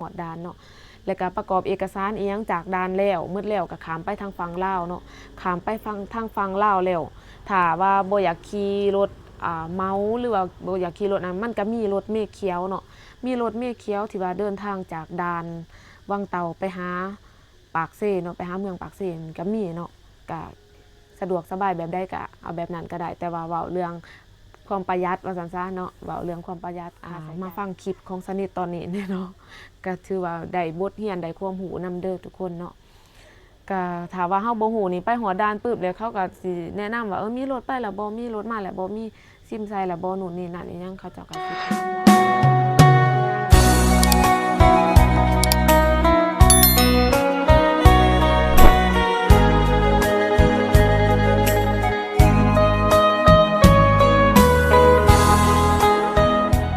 ຮອດດ່ານເນາະ ແລ້ວກະປະກອບເອກະສານອີ່ຫຍັງຈາກດ່ານແລ້ວ ໝົດແລ້ວກະຂ້າມໄປທາງຝັ່ງລາວເນາະ. ຂ້າມໄປຝັ່ງ ທາງຝັ່ງລາວແລ້ວ ຖ້າວ່າບໍ່ຢາກຂີ່ລົດ ອ່າ ເມົາ ຫຼືວ່າບໍ່ຢາກຂີ່ລົດນັ້ນ ມັນກະມີລົດເມຂຽວເນາະ ມີລົດເມຂຽວທີ່ວ່າເດີນທາງຈາກດ່ານວັງເຕົ່າໄປຫາ ປາກເຊເນາະ ໄປຫາເມືອງປາກເຊນີ້ກະມີເນາະ ກະສະດວກສະບາຍແບບໃດກະເອົາແບບນັ້ນກະໄດ້ ແຕ່ວ່າເວົ້າເລື່ອງຄວາມປະຢັດວ່າຊັ້ນຊະເນາະ ເວົ້າເລື່ອງຄວາມປະຢັດ ອ່າ ຄ່າໃຊ້ຈ່າຍ ມາຟັງຄລິບຂອງສາວນິດຕອນນີ້ແນ່ເນາະ ກະຖືວ່າໄດ້ບົດຮຽນໄດ້ຄວາມຮູ້ນຳເດີທຸກຄົນເນາະ. ກະຖ້າວ່າເຮົາບໍ່ຮູ້ນີ້ ໄປຮອດດ່ານປຶບແລ້ວ ເຂົາກະຊິແນະນຳວ່າ ເອີ ມີລົດໄປແລ້ວບໍ່ ມີລົດມາແລ້ວບໍ່ ມີ ຊິມໃສ່ລະບໍ່ ໂນ່ນນີ້ນັ້ນອີ່ຫຍັງ ເຂົາເຈົ້າກໍຊິຖາມ.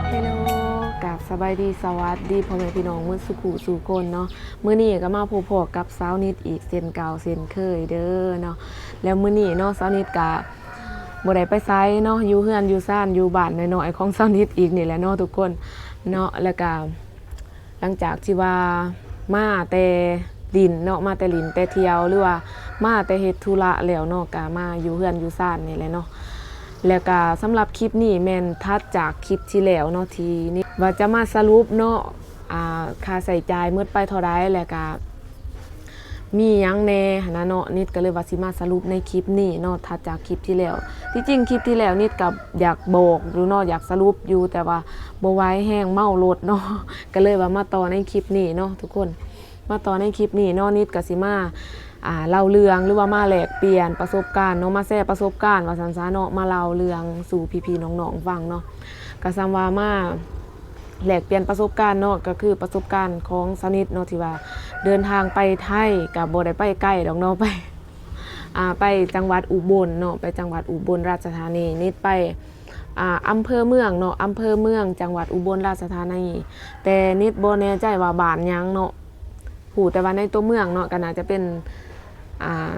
ເຮໂລ ກາບສະບາຍດີ ສະຫວັດດີພໍ່ແມ່ພີ່ນ້ອງໝົດສູ່ຜູ້ສູ່ຄົນເນາະ. ມື້ນີ້ກໍມາພົບພໍ້ກັບສາວນິດອີກເຊັ່ນເກົ່າເຊັ່ນເຄີຍເດີເນາະ. ແລ້ວມື້ນີ້ເນາະ ສາວນິດກະ ບໍ່ໄດ້ໄປໃສເນາະ ຢູ່ເຮືອນຢູ່ຊານ ຢູ່ບ້ານນ້ອຍໆຂອງສາວນິດອີກນີ້ແຫຼະເນາະທຸກຄົນເນາະ. ແລ້ວກະຫຼັງຈາກທີ່ວ່າມາແຕ່ຫຼິ້ນເນາະ ມາແຕ່ຫຼິ້ນແຕ່ທ່ຽວ ຫຼືວ່າມາແຕ່ເຮັດທຸລະແລ້ວເນາະ ກະມາຢູ່ເຮືອນຢູ່ຊານນີ້ແຫຼະເນາະ. ແລ້ວກະສຳລັບຄລິບນີ້ແມ່ນຖັດຈາກຄລິບທີ່ແລ້ວເນາະ ທີ່ນິດວ່າຈະມາສະຫຼຸບເນາະ ອ່າ ຄ່າໃຊ້ຈ່າຍໝົດໄປເທົ່າໃດ ແລ້ວກະ ມີຫຍັງແດ່ຫັ້ນນະເນາະ ນິດກໍເລີຍວ່າຊິມາສະຫຼຸບໃນຄລິບນີ້ເນາະ ຖັດຈາກຄລິບທີ່ແລ້ວ. ທີ່ຈິງຄລິບທີ່ແລ້ວນິດກໍຢາກບອກຢູ່ເນາະ ຢາກສະຫຼຸບຢູ່ ແຕ່ວ່າບໍ່ໄຫວແຮງ ເມົາລົດເນາະ ກໍເລີຍວ່າມາຕໍ່ໃນຄລິບນີ້ເນາະທຸກຄົນ. ມາຕໍ່ໃນຄລິບນີ້ເນາະ ນິດກໍຊິມາ ອ່າ ເລົ່າເລື່ອງ ຫຼືວ່າມາແລກປ່ຽນປະສົບການເນາະ ມາແຊປະສົບການວ່າຊັ້ນຊະເນາະ ມາເລົ່າເລື່ອງສູ່ພີ່ໆນ້ອງໆຟັງເນາະ. ກໍສ່ຳວ່າມາ ແລກປ່ຽນປະສົບການເນາະ ກໍຄືປະສົບການຂອງສາວນິດເນາະ ທີ່ວ່າເດີນທາງໄປໄທ ກໍບໍ່ໄດ້ໄປໄກດອກເນາະ ໄປ ອ່າ ໄປຈັງຫວັດອຸບົນເນາະ ໄປຈັງຫວັດອຸບົນລາຊະທານີ. ນິດໄປ ອ່າ ອຳເພີເມືອງເນາະ ອຳເພີເມືອງ ຈັງຫວັດອຸບົນລາຊະທານີ ແຕ່ນິດບໍ່ແນ່ໃຈວ່າບ້ານຫຍັງເນາະ. ຮູ້ແຕ່ວ່າໃນຕົວເມືອງເນາະ ກໍໜ້າຈະເປັນ ອ່າ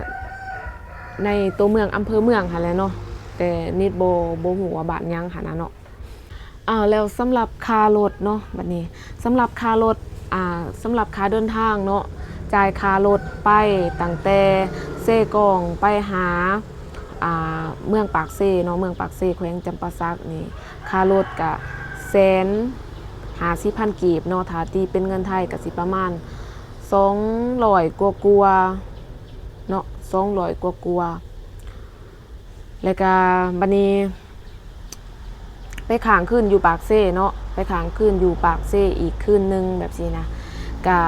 ໃນຕົວເມືອງ ອຳເພີເມືອງຫັ້ນແຫຼະເນາະ ແຕ່ນິດບໍ່ ບໍ່ຮູ້ວ່າບ້ານຫຍັງຫັ້ນນະເນາະ. ອ້າວ ແລ້ວສຳລັບຄ່າລົດເນາະ ບັດນີ້ ສຳລັບຄ່າລົດ ອ່າ ສຳລັບຄ່າເດີນທາງເນາະ ຈ່າຍຄ່າລົດໄປຕັ້ງແຕ່ເຊກອງໄປຫາ ອ່າ ເມືອງປາກເຊເນາະ ເມືອງປາກເຊ ແຂວງຈຳປາສັກນີ້ ຄ່າລົດກະແສນຫ້າສິບພັນກີບເນາະ ຖ້າຕີເປັນເງິນໄທກະຊິປະມານສອງຮ້ອຍກວ່າໆເນາະ ສອງຮ້ອຍກວ່າໆ. ແລ້ວກະບັດນີ້ໄປຄ້າງຄືນຢູ່ປາກເຊເນາະ ໄປຄ້າງຄືນຢູ່ປາກເຊອີກຄືນໜຶ່ງແບບຊີ້ນະ ກະ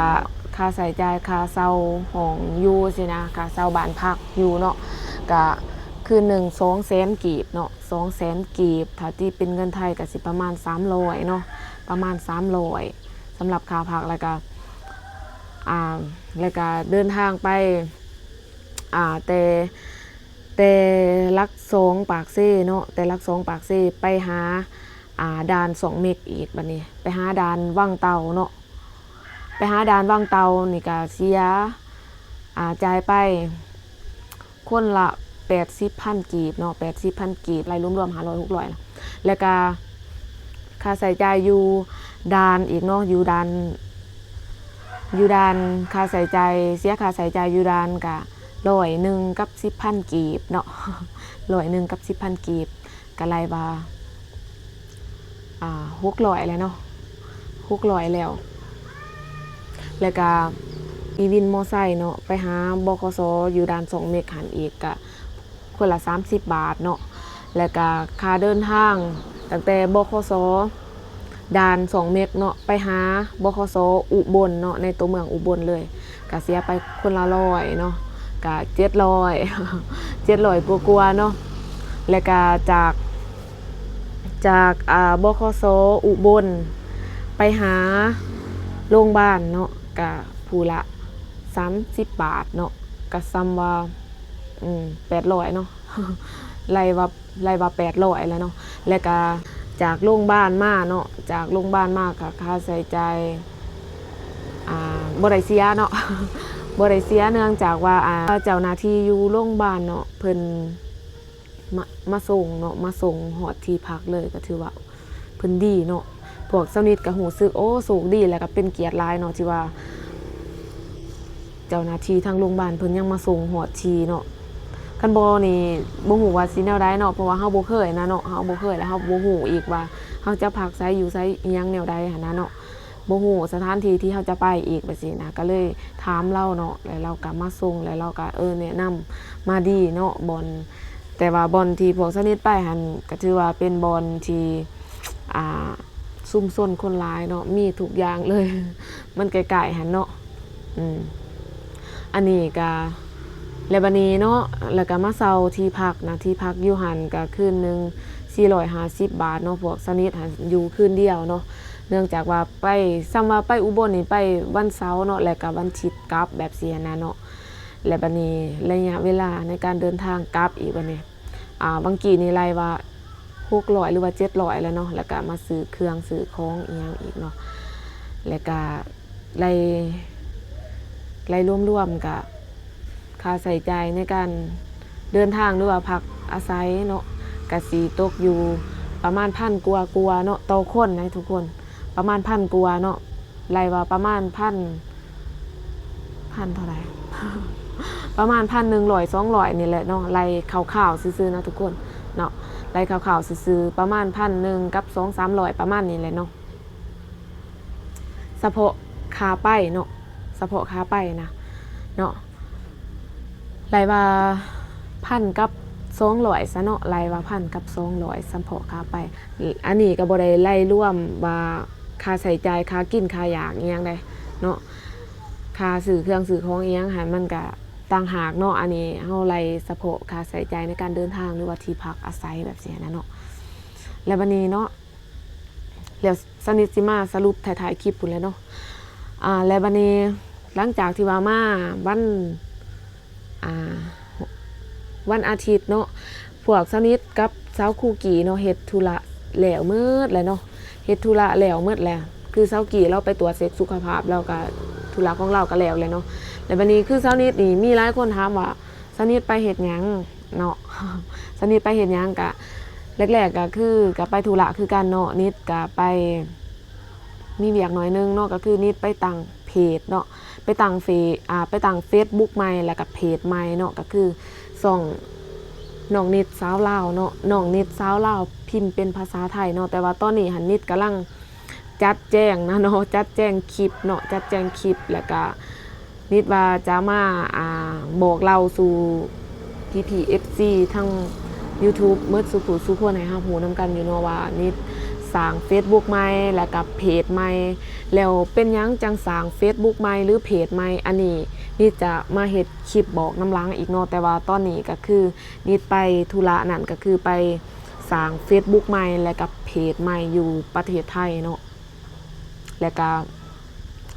ຄ່າໃຊ້ຈ່າຍ ຄ່າເຊົ່າຫ້ອງຢູ່ຊີ້ນະ ຄ່າເຊົ່າບ້ານພັກຢູ່ເນາະ ກະຄືນໜຶ່ງສອງແສນກີບເນາະ ສອງແສນກີບ ຖ້າຕີເປັນເງິນໄທກະຊິປະມານສາມຮ້ອຍເນາະ ປະມານສາມຮ້ອຍ ສຳລັບຄ່າພັກ ແລ້ວກະ ອ່າ ແລ້ວກະເດີນທາງໄປ ອ່າ ແຕ່ ແຕ່ຫຼັກສອງປາກເຊເນາະ ແຕ່ຫຼັກສອງປາກເຊໄປຫາ ອ່າ ດ່ານຊ່ອງເມັກອີກ ບັດນີ້ໄປຫາດ່ານວັງເຕົ່າເນາະ ໄປຫາດ່ານວັງເຕົ່ານີ້ກະເສຍ ອ່າ ຈ່າຍໄປ ຄົນລະແປດສິບພັນກີບເນາະ ແປດສິບພັນກີບ ໄລ່ລວມໆຫ້າຮ້ອຍ ຫົກຮ້ອຍ ແລ້ວກະຄ່າໃຊ້ຈ່າຍຢູ່ດ່ານອີກເນາະ ຢູ່ດ່ານ ຢູ່ດ່ານຄ່າໃຊ້ຈ່າຍ ເສຍຄ່າໃຊ້ຈ່າຍຢູ່ດ່ານກະຮ້ອຍໜຶ່ງກັບສິບພັນກີບເນາະ ຮ້ອຍໜຶ່ງກັບສິບພັນກີບ ກະໄລ່ວ່າ ອ່າ ຫົກຮ້ອຍແລ້ວເນາະ ຫົກຮ້ອຍແລ້ວ ແລ້ວກະມີວິນມໍໄຊເນາະ ໄປຫາ ບຂສ ຢູ່ດ່ານຊ່ອງເມັກຫັ້ນອີກ ກະຄົນລະສາມສິບບາດເນາະ ແລ້ວກະຄ່າເດີນທາງຕັ້ງແຕ່ ບຂສ ດ່ານຊ່ອງເມັກເນາະ ໄປຫາ ບຂສ ອຸບົນເນາະ ໃນຕົວເມືອງອຸບົນເລີຍ ກະເສຍໄປຄົນລະຮ້ອຍເນາະ ກະເຈັດຮ້ອຍ ເຈັດຮ້ອຍກວ່າໆເນາະ ແລ້ວກະຈາກ ຈາກ ອ່າ ບຂສ ອຸບົນ ໄປຫາໂລງບານເນາະ ກະຜູ້ລະສາມສິບບາດເນາະ ກະສ່ຳວ່າ ອືມ ແປດຮ້ອຍເນາະ ໄລ່ວ່າ ໄລ່ວ່າແປດຮ້ອຍແລ້ວເນາະ ແລ້ວກະຈາກໂລງບານມາເນາະ ຈາກໂລງບານມາກະຄ່າໃຊ້ຈ່າຍ ອ່າ ບໍ່ໄດ້ເສຍເນາະ ບໍ່ໄດ້ເສຍ ເນື່ອງຈາກວ່າ ອ່າ ເຈົ້າໜ້າທີ່ຢູ່ໂລງບານເນາະ ເພິ່ນ ມາ ມາສົ່ງເນາະ ມາສົ່ງຮອດທີ່ພັກເລີຍ ກໍຖືວ່າເພິ່ນດີເນາະ ພວກຊາວນິດກໍຮູ້ສຶກ ໂອ້ ໂຊກດີ ແລະກໍເປັນກຽດຫຼາຍເນາະ ທີ່ວ່າເຈົ້າໜ້າທີ່ທາງໂຮງບານເພິ່ນຍັງມາສົ່ງຮອດທີ່ເນາະ. ຄັນບໍ່ນີ້ບໍ່ຮູ້ວ່າຊິແນວໃດເນາະ ເພາະວ່າເຮົາບໍ່ເຄີຍນະເນາະ ເຮົາບໍ່ເຄີຍ ແລະເຮົາບໍ່ຮູ້ອີກວ່າເຮົາຈະພັກໃສຢູ່ໃສອີ່ຫຍັງແນວໃດຫັ້ນນະເນາະ ບໍ່ຮູ້ສະຖານທີ່ທີ່ເຮົາຈະໄປອີກແບບຊີ້ນະ ກໍເລີຍຖາມລາວເນາະ ແລ້ວລາວກໍມາສົ່ງ ແລ້ວລາວກໍ ເອີ ແນະນຳມາດີເນາະ ບ່ອນ ແຕ່ວ່າບ່ອນທີ່ພວກຊາວນິດໄປຫັ້ນ ກໍຖືວ່າເປັນບ່ອນທີ່ ອ່າ ຊຸມຊົນຄົນຫຼາຍເນາະ ມີທຸກຢ່າງເລີຍ ມັນໃກ້ໆຫັ້ນເນາະ ອືມ ອັນນີ້ກະ ແລ້ວບາດນີ້ເນາະ ແລ້ວກະມາເຊົ່າທີ່ພັກນະ ທີ່ພັກຢູ່ຫັ້ນກະຄືນໜຶ່ງສີ່ຮ້ອຍຫ້າສິບບາດເນາະ ພວກຊາວນິດຫັ້ນຢູ່ຄືນດຽວເນາະ ເນື່ອງຈາກວ່າໄປ ສ່ຳວ່າໄປອຸບົນນີ້ໄປວັນເສົາເນາະ ແລ້ວກະວັນທິດກັບແບບຊີ້ຫັ້ນນະເນາະ ແລ້ວບາດນີ້ໄລຍະເວລາໃນການເດີນທາງກັບອີກບາດນີ້ ອ່າ ບາງກີ້ນີ້ໄລ່ວ່າຫົກຮ້ອຍ ຫຼືວ່າເຈັດຮ້ອຍແລ້ວເນາະ ແລ້ວກະມາຊື້ເຄື່ອງຊື້ຂອງອີ່ຫຍັງອີກເນາະ ແລ້ວກະໄລ່ ໄລ່ລວມໆກະຄ່າໃຊ້ຈ່າຍໃນການເດີນທາງ ຫຼືວ່າພັກອາໄສເນາະ ກະຊິຕົກຢູ່ປະມານພັນກວ່າໆເນາະ ຕໍ່ຄົນໃດ໋ທຸກຄົນ ປະມານພັນກວ່າເນາະ ໄລ່ວ່າປະມານພັນ ພັນເທົ່າໃດ ປະມານພັນໜຶ່ງຮ້ອຍ ສອງຮ້ອຍນີ້ແຫຼະເນາະ ໄລ່ຄ່າວໆຊື່ໆນະທຸກຄົນເນາະ ໄລ່ຄ່າວໆຊື່ໆ ປະມານພັນໜຶ່ງກັບສອງສາມຮ້ອຍ ປະມານນີ້ແຫຼະເນາະ ສະເພາະຄ່າໄປເນາະ ສະເພາະຄ່າໄປນະເນາະ ໄລ່ວ່າພັນກັບສອງຮ້ອຍຊະເນາະ ໄລ່ວ່າພັນກັບສອງຮ້ອຍ ສະເພາະຄ່າໄປ ອັນນີ້ກໍບໍ່ໄດ້ໄລ່ລວມວ່າຄ່າໃຊ້ຈ່າຍ ຄ່າກິນ ຄ່າຢາກອີ່ຫຍັງໃດ໋ເນາະ ຄ່າຊື້ເຄື່ອງຊື້ຂອງອີ່ຫຍັງຫັ້ນ ມັນກະຕ່າງຫາກເນາະ ອັນນີ້ເຮົາໄລ່ສະເພາະຄ່າໃຊ້ຈ່າຍໃນການເດີນທາງ ຫຼືວ່າທີ່ພັກອາໄສແບບຊີ້ນະເນາະ ແລ້ວບາດນີ້ເນາະ ແລ້ວສາວນິດຊິມາສະຫຼຸບທ້າຍໆຄລິບພຸ້ນແຫຼະເນາະ ອ່າ ແລ້ວບາດນີ້ຫຼັງຈາກທີ່ວ່າມາວັນ ອ່າ ວັນອາທິດເນາະ ພວກສາວນິດກັບສາວຄູກີ້ເນາະ ເຮັດທຸລະແລ້ວໝົດແລ້ວເນາະ ເຮັດທຸລະແລ້ວໝົດແລ້ວ ຄືສາວກີ້ລາວໄປກວດເຊັກສຸຂະພາບ ແລ້ວກະທຸລະຂອງລາວກະແລ້ວແລ້ວເນາະ ແລ້ວບາດນີ້ຄືສາວນິດນີ້ ມີຫຼາຍຄົນຖາມວ່າ ສາວນິດໄປເຮັດຫຍັງເນາະ ສາວນິດໄປເຮັດຫຍັງ ກະແລກໆກະຄືກະໄປທຸລະຄືກັນເນາະ ນິດກະໄປ ມີວຽກໜ້ອຍໜຶ່ງເນາະ ກໍຄືນິດໄປຕັ້ງເພຈເນາະ ໄປຕັ້ງເຟ ອ່າ ໄປຕັ້ງເຟສບຸກໃໝ່ ແລ້ວກໍເພຈໃໝ່ເນາະ ກໍຄືຊ່ອງນ້ອງນິດສາວລາວເນາະ ນ້ອງນິດສາວລາວ ພິມເປັນພາສາໄທເນາະ ແຕ່ວ່າຕອນນີ້ຫັ້ນນິດກຳລັງຈັດແຈງນະເນາະ ຈັດແຈງຄລິບເນາະ ຈັດແຈງຄລິບ ແລ້ວກໍ ນິດວ່າຈະມາ ອ່າ ບອກເລົ່າສູ່ພີ່ໆເອັຟຊີທາງຢູທູບໝົດສູ່ຜູ້ສູ່ຄົນໃຫ້ຮັບຮູ້ນຳກັນຢູ່ເນາະວ່າ ນິດສ້າງເຟສບຸກໃໝ່ ແລ້ວກໍເພຈໃໝ່ ແລ້ວເປັນຫຍັງຈັ່ງສ້າງເຟສບຸກໃໝ່ ຫຼື ເພຈໃໝ່ ອັນນີ້ນິດຈະມາເຮັດຄລິບບອກນຳຫຼັງອີກເນາະ ແຕ່ວ່າຕອນນີ້ກໍຄືນິດໄປທຸລະນັ້ນ ກໍຄືໄປສ້າງເຟສບຸກໃໝ່ ແລ້ວກໍເພຈໃໝ່ຢູ່ປະເທດໄທເນາະ ແລ້ວກໍ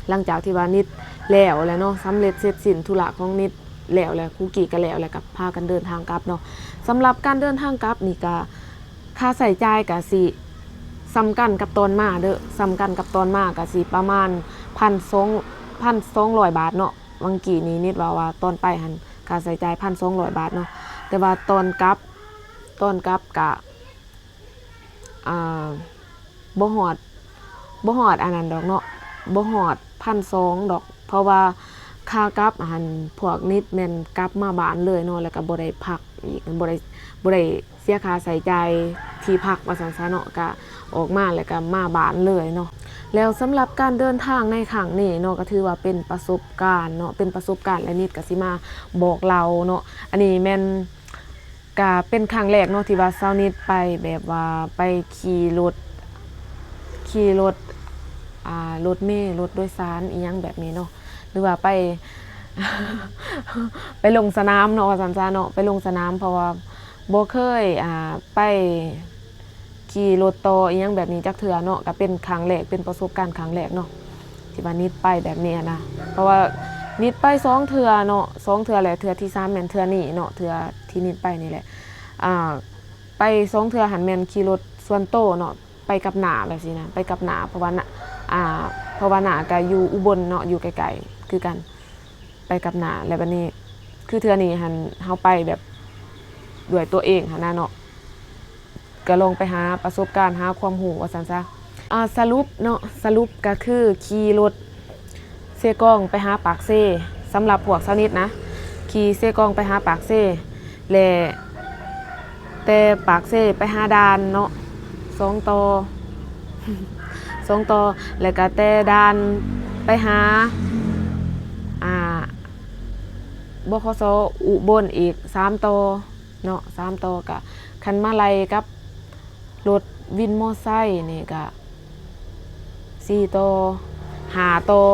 ຫຼັງຈາກທີ່ວ່ານິດແລ້ວແລ້ວເນາະ ສຳເລັດເສັດສິ້ນທຸລະຂອງນິດແລ້ວແລ້ວ ຄູກີ້ກໍແລ້ວແລ້ວ ກໍພາກັນເດີນທາງກັບເນາະ ສຳລັບການເດີນທາງກັບນີ້ກໍຄ່າໃຊ້ຈ່າຍກໍຊິສ່ຳກັນກັບຕອນມາເດີ້ ສ່ຳກັນກັບຕອນມາກໍຊິປະມານພັນສອງ ພັນສອງຮ້ອຍບາດເນາະ ຫວ່າງກີ້ນີ້ນິດເວົ້າວ່າຕອນໄປຫັ້ນຄ່າໃຊ້ຈ່າຍພັນສອງຮ້ອຍບາດເນາະ ແຕ່ວ່າຕອນກັບ ຕອນກັບກະ ອ່າ ບໍ່ຮອດ ບໍ່ຮອດອັນນັ້ນດອກເນາະ ບໍ່ຮອດພັນສອງດອກ ເພາະວ່າຂາກັບຫັ້ນພວກນິດແມ່ນກັບມາບ້ານເລີຍເນາະ ແລ້ວກະບໍ່ໄດ້ພັກອີກ ບໍ່ໄດ້ ບໍ່ໄດ້ເສຍຄ່າໃຊ້ຈ່າຍທີ່ພັກວ່າຊັ້ນຊະເນາະ ກະອອກມາແລ້ວກະມາບ້ານເລີຍເນາະ ແລ້ວສຳລັບການເດີນທາງໃນຄັ້ງນີ້ເນາະ ກະຖືວ່າເປັນປະສົບການເນາະ ເປັນປະສົບການ ແລະ ນິດກະຊິມາບອກເລົ່າເນາະ ອັນນີ້ແມ່ນ ກະເປັນຄັ້ງແລກເນາະ ທີ່ວ່າຊາວນິດໄປແບບວ່າໄປຂີ່ລົດ ຂີ່ລົດ ອ່າ ລົດເມ ລົດໂດຍສານອີ່ຫຍັງແບບນີ້ເນາະ ຫຼືວ່າໄປ ໄປລົງສະໜາມເນາະ ວ່າຊັ້ນຊະເນາະ ໄປລົງສະໜາມ ເພາະວ່າບໍ່ເຄີຍ ອ່າ ໄປ ຂີ່ລົດຕໍ່ອີ່ຫຍັງແບບນີ້ຈັກເທື່ອເນາະ ກະເປັນຄັ້ງແລກ ເປັນປະສົບການຄັ້ງແລກເນາະ ທີ່ວ່ານິດໄປແບບນີ້ຫັ້ນນະ ເພາະວ່ານິດໄປສອງເທື່ອເນາະ ສອງເທື່ອແຫຼະ ເທື່ອທີສາມແມ່ນເທື່ອນີ້ເນາະ ເທື່ອທີ່ນິດໄປນີ້ແຫຼະ ອ່າ ໄປສອງເທື່ອຫັ້ນແມ່ນຂີ່ລົດສ່ວນໂຕເນາະ ໄປກັບນ້າແບບຊີ້ນະ ໄປກັບນ້າ ເພາະວ່ານ້າ ອ່າ ເພາະວ່ານ້າກະຢູ່ອຸບົນເນາະ ຢູ່ໃກ້ໆຄືກັນ ໄປກັບນ້າ ແລ້ວບາດນີ້ ຄືເທື່ອນີ້ຫັ້ນເຮົາໄປແບບດ້ວຍຕົວເອງຫັ້ນນະເນາະ ກະລອງໄປຫາປະສົບການ ຫາຄວາມຮູ້ວ່າຊັ້ນຊະ ອ່າ ສະຫຼຸບເນາະ ສະຫຼຸບກະຄືຂີ່ລົດເຊກອງໄປຫາປາກເຊ. ສຳລັບພວກສາວນິດນະ ຂີ່ເຊກອງໄປຫາປາກເຊ ແລະ ແຕ່ປາກເຊໄປຫາດ່ານເນາະ ສອງຕໍ່ ສອງຕໍ່ ແລະກະແຕ່ດ່ານໄປຫາ ອ່າ ບຂສ ອຸບົນອີກ ສາມຕໍ່ເນາະ ສາມຕໍ່. ກະຄັນມາໄລ່ກັບລົດວິນມໍໄຊນີ້ກະ ສີ່ຕໍ່ ຫ້າຕໍ່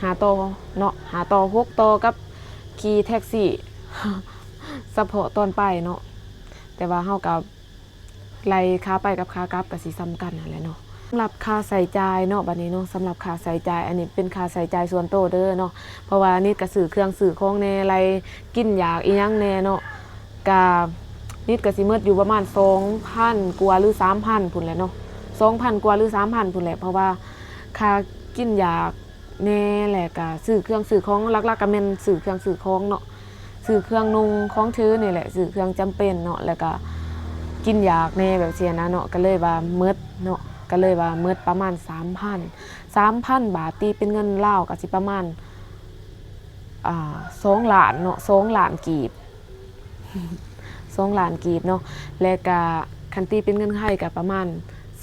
ຫ້າຕໍ່ເນາະ ຫ້າຕໍ່ ຫົກຕໍ່ກັບຂີ່ແທັກຊີ ສະເພາະຕອນໄປເນາະ. ແຕ່ວ່າເຮົາກະໄລ່ຂາໄປກັບຂາກັບກະຊິສ່ຳກັນຫັ້ນແຫຼະເນາະ. ສຳລັບຄ່າໃຊ້ຈ່າຍເນາະ ບັດນີ້ເນາະ ສຳລັບຄ່າໃຊ້ຈ່າຍ ອັນນີ້ເປັນຄ່າໃຊ້ຈ່າຍສ່ວນໂຕເດີເນາະ ເພາະວ່ານິດກະຊື້ເຄື່ອງຊື້ຂອງແດ່ ໄລ່ກິນຢາກອີ່ຫຍັງແດ່ເນາະ. ກະ ນິດກະຊິໝົດຢູ່ປະມານສອງພັນກວ່າ ຫຼື ສາມພັນພຸ້ນແຫຼະເນາະ ສອງພັນກວ່າ ຫຼື ສາມພັນພຸ້ນແຫຼະ ເພາະວ່າຄ່າກິນຢາກແດ່ ແລະກະຊື້ເຄື່ອງຊື້ຂອງ ຫຼັກໆກະແມ່ນຊື້ເຄື່ອງຊື້ຂອງເນາະ ຊື້ເຄື່ອງນຸ່ງຂອງຖືນີ້ແຫຼະ ຊື້ເຄື່ອງຈຳເປັນເນາະ ແລະກະກິນຢາກແດ່ແບບຊີ້ນະເນາະ ກະເລີຍວ່າໝົດເນາະ ກະເລີຍວ່າໝົດປະມານສາມພັນ ສາມພັນບາດ ຕີເປັນເງິນລາວກະຊິປະມານ ອ່າ ສອງລ້ານເນາະ ສອງລ້ານກີບ ສອງລ້ານກີບເນາະ ແລະກະຄັນຕີເປັນເງິນໄທກະປະມານ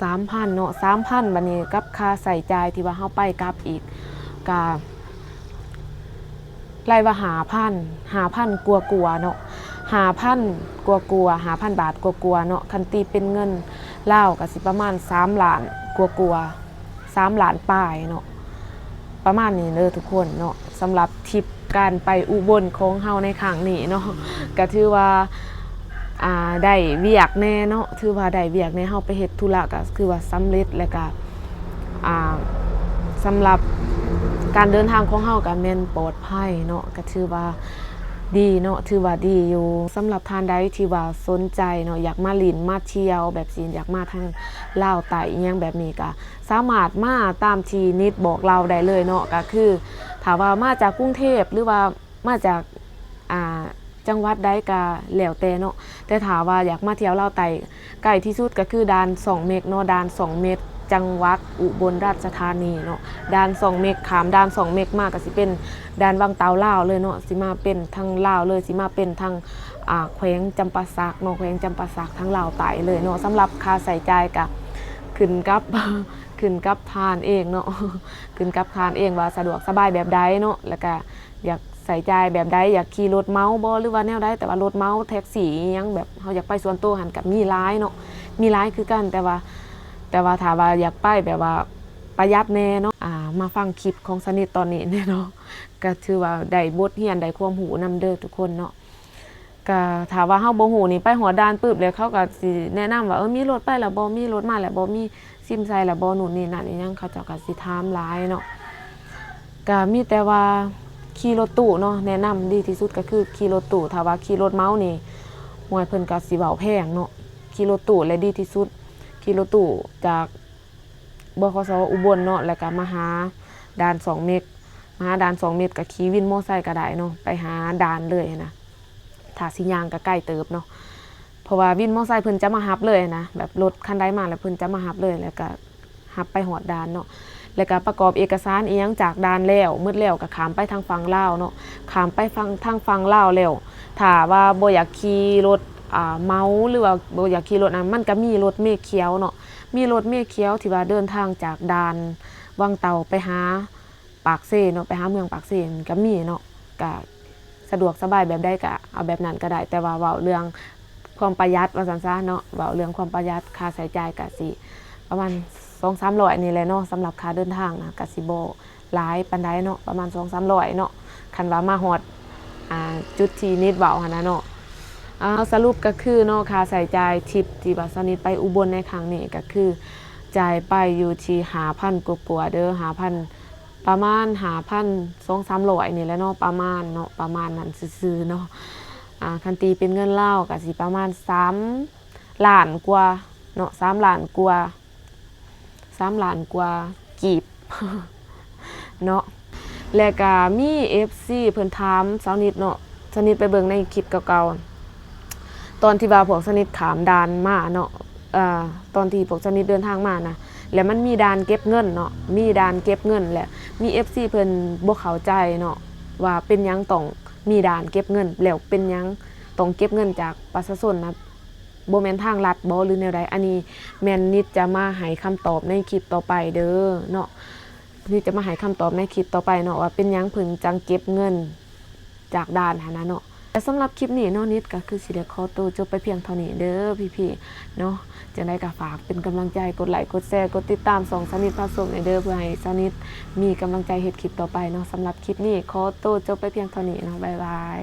ສາມພັນເນາະ ສາມພັນ ບາດນີ້ກັບຄ່າໃຊ້ຈ່າຍທີ່ວ່າເຮົາໄປກັບອີກ ກະໄລ່ວ່າຫ້າພັນ ຫ້າພັນກວ່າໆເນາະ ຫ້າພັນກວ່າໆ ຫ້າພັນບາດກວ່າໆເນາະ ຄັນຕີເປັນເງິນລາວກະຊິປະມານສາມລ້ານກວ່າໆ ສາມລ້ານປາຍເນາະ ປະມານນີ້ເດີທຸກຄົນເນາະ. ສຳລັບທຣິບການໄປອຸບົນຂອງເຮົາໃນຄັ້ງນີ້ເນາະ ກະຖືວ່າ ອ່າ ໄດ້ວຽກແດ່ເນາະ ຖືວ່າໄດ້ວຽກແດ່ ເຮົາໄປເຮັດທຸລະກະຄືວ່າສຳເລັດ ແລະກະ ອ່າ ສຳລັບການເດີນທາງຂອງເຮົາກະແມ່ນປອດໄພເນາະ ກະຖືວ່າດີເນາະ ຖືວ່າດີຢູ່. ສຳລັບທ່ານໃດທີ່ວ່າສົນໃຈເນາະ ຢາກມາຫຼິ້ນມາທ່ຽວແບບຊີ້ ຢາກມາທາງລາວໃຕ້ອີ່ຫຍັງແບບນີ້ ກະ ສາມາດມາຕາມທີ່ນິດບອກເລົ່າໄດ້ເລີຍເນາະ ກະຄືຖ້າວ່າມາຈາກກຸງເທບ ຫຼືວ່າມາຈາກ ອ່າ ຈັງຫວັດໃດກະແລ້ວແຕ່ເນາະ ແຕ່ຖ້າວ່າຢາກມາທ່ຽວລາວໃຕ້ ໃກ້ທີ່ສຸດກະຄືດ່ານຊ່ອງເມັກເນາະ ດ່ານຊ່ອງເມັກ ຈັງຫວັດອຸບົນລາຊະທານີເນາະ. ດ່ານຊ່ອງເມັກ ຂ້າມດ່ານຊ່ອງເມັກມາກະຊິເປັນດ່ານວັງເຕົາລາວເລີຍເນາະ ຊິມາເປັນທາງລາວເລີຍ ຊິມາເປັນທາງ ອ່າ ແຂວງຈຳປາສັກເນາະ ແຂວງຈຳປາສັກທາງລາວໃຕ້ເລີຍເນາະ. ສຳລັບຄ່າໃຊ້ຈ່າຍກະຂຶ້ນກັບ ຂຶ້ນກັບທ່ານເອງເນາະ ຂຶ້ນກັບທ່ານເອງວ່າສະດວກສະບາຍແບບໃດເນາະ ແລ້ວກະຢາກໃຊ້ຈ່າຍແບບໃດ ຢາກຂີ່ລົດເໝົາບໍ່ ຫຼືວ່າແນວໃດ. ແຕ່ວ່າລົດເໝົາແທັກຊີອີ່ຫຍັງແບບເຮົາຢາກໄປສ່ວນໂຕຫັ້ນກະມີຫຼາຍເນາະ ມີຫຼາຍຄືກັນ ແຕ່ວ່າ ແຕ່ວ່າຖ້າວ່າຢາກໄປແບບວ່າປະຢັດແດ່ເນາະ ອ່າ ມາຟັງຄລິບຂອງສະນິດຕອນນີ້ແນ່ເນາະ ກະຖືວ່າໄດ້ບົດຮຽນ ໄດ້ຄວາມຮູ້ນຳເດີທຸກຄົນເນາະ. ກະຖ້າວ່າເຮົາບໍ່ຮູ້ນີ້ ໄປຮອດດ່ານປຶບແລ້ວ ເຂົາກະຊິແນະນຳວ່າ ເອີ ມີລົດໄປແລ້ວບໍ່ ມີລົດມາແລ້ວບໍ່ ມີຊິມໃສ່ແລ້ວບໍ່ ນູ່ນນີ້ນັ້ນອີ່ຫຍັງ ເຂົາເຈົ້າກະຊິຖາມຫຼາຍເນາະ. ກະມີແຕ່ວ່າຂີ່ລົດຕູ້ເນາະ ແນະນຳດີທີ່ສຸດກະຄືຂີ່ລົດຕູ້. ຖ້າວ່າຂີ່ລົດເໝົານີ້ ໂອ້ຍ ເພິ່ນກະຊິເວົ້າແພງເນາະ ຂີ່ລົດຕູ້ແຫຼະດີທີ່ສຸດ. ຂີ່ລົດຕູ້ຈາກ ບຂສ ອຸບົນເນາະ ແລ້ວກະມາຫາດ່ານຊ່ອງເມັກ ມາຫາດ່ານຊ່ອງເມັກ ກະຂີ່ວິນມໍໄຊກະໄດ້ເນາະ ໄປຫາດ່ານເລີຍຫັ້ນນະ. ຖ້າຊິຍ່າງກະໄກເຕີບເນາະ ເພາະວ່າວິນມໍໄຊເພິ່ນຈະມາຮັບເລີຍຫັ້ນນະ ແບບລົດຄັນໃດມາແລ້ວເພິ່ນຈະມາຮັບເລີຍ ແລ້ວກະຮັບໄປຮອດດ່ານເນາະ. ແລ້ວກະປະກອບເອກະສານອີ່ຫຍັງຈາກດ່ານແລ້ວ ໝົດແລ້ວກະຂ້າມໄປທາງຝັ່ງລາວເນາະ ຂ້າມໄປຝັ່ງ ທາງຝັ່ງລາວແລ້ວ ຖ້າວ່າບໍ່ຢາກຂີ່ລົດ ອ່າ ເໝົາ ຫຼືວ່າບໍ່ຢາກຂີ່ລົດນັ້ນ ມັນກະມີລົດເມຂຽວເນາະ ມີລົດເມຂຽວທີ່ວ່າເດີນທາງຈາກດ່ານວັງເຕົ່າໄປຫາ ປາກເຊເນາະ ໄປຫາເມືອງປາກເຊມັນກະມີເນາະ ກະສະດວກສະບາຍແບບໃດກະເອົາແບບນັ້ນກະໄດ້. ແຕ່ວ່າເວົ້າເລື່ອງຄວາມປະຢັດວ່າຊັ້ນຊະເນາະ ເວົ້າເລື່ອງຄວາມປະຢັດ ຄ່າໃຊ້ຈ່າຍກະຊິປະມານສອງສາມຮ້ອຍນີ້ແຫຼະເນາະ ສຳລັບຄ່າເດີນທາງນະ ກະຊິບໍ່ຫຼາຍປານໃດເນາະ ປະມານສອງສາມຮ້ອຍເນາະ ຄັນວ່າມາຮອດ ອ່າ ຈຸດທີ່ນິດເວົ້າຫັ້ນນະເນາະ. ອ່າ ສະຫຼຸບກະຄືເນາະ ຄ່າໃຊ້ຈ່າຍທຣິບທີ່ວ່າສະນິດໄປອຸບົນໃນຄັ້ງນີ້ກະຄື ຈ່າຍໄປຢູ່ທີ່ຫ້າພັນກວ່າໆເດີ ຫ້າພັນ ປະມານຫ້າພັນສອງສາມຮ້ອຍນີ້ແຫຼະເນາະ ປະມານເນາະ ປະມານນັ້ນຊື່ໆເນາະ. ອ່າ ຄັນຕີເປັນເງິນລາວກະຊິປະມານສາມລ້ານກວ່າເນາະ ສາມລ້ານກວ່າ ສາມລ້ານກວ່າກີບເນາະ. ແລະກະມີເອັຟຊີເພິ່ນຖາມສາວນິດເນາະ ສາວນິດໄປເບິ່ງໃນຄລິບເກົ່າໆ ຕອນທີ່ວ່າພວກສາວນິດຂ້າມດ່ານມາເນາະ ເອີ ຕອນທີ່ພວກຊາວນິດເດີນທາງມານະ ແລ້ວມັນມີດ່ານເກັບເງິນເນາະ ມີດ່ານເກັບເງິນ ແລະ ມີເອັຟຊີເພິ່ນບໍ່ເຂົ້າໃຈເນາະ ວ່າເປັນຫຍັງຕ້ອງມີດ່ານເກັບເງິນ ແລ້ວເປັນຫຍັງຕ້ອງເກັບເງິນຈາກປະຊາຊົນນະ ບໍ່ແມ່ນທາງລັດບໍ ຫຼືແນວໃດ? ອັນນີ້ແມ່ນນິດຈະມາໃຫ້ຄຳຕອບໃນຄລິບຕໍ່ໄປເດີເນາະ ນິດຈະມາໃຫ້ຄຳຕອບໃນຄລິບຕໍ່ໄປເນາະ ວ່າເປັນຫຍັງເພິ່ນຈັ່ງເກັບເງິນຈາກດ່ານຫັ້ນນະເນາະ. ແລະ ສຳລັບຄລິບນີ້ເນາະ ນິດກໍຄືຊິໄດ້ຂໍໂຕຈົບໄປພຽງເທົ່ານີ້ເດີພີ່ໆເນາະ. ຈັ່ງໃດກໍຝາກເປັນກຳລັງໃຈ ກົດໄລ ກົດແຊ ກົດຕິດຕາມຊ່ອງຊາວນິດພາຊົມແດ່ເດີ ເພື່ອໃຫ້ຊາວນິດມີກຳລັງໃຈເຮັດຄລິບຕໍ່ໄປເນາະ. ສຳລັບຄລິບນີ້ຂໍໂຕຈົບໄປພຽງເທົ່ານີ້ເນາະ ບາຍບາຍ.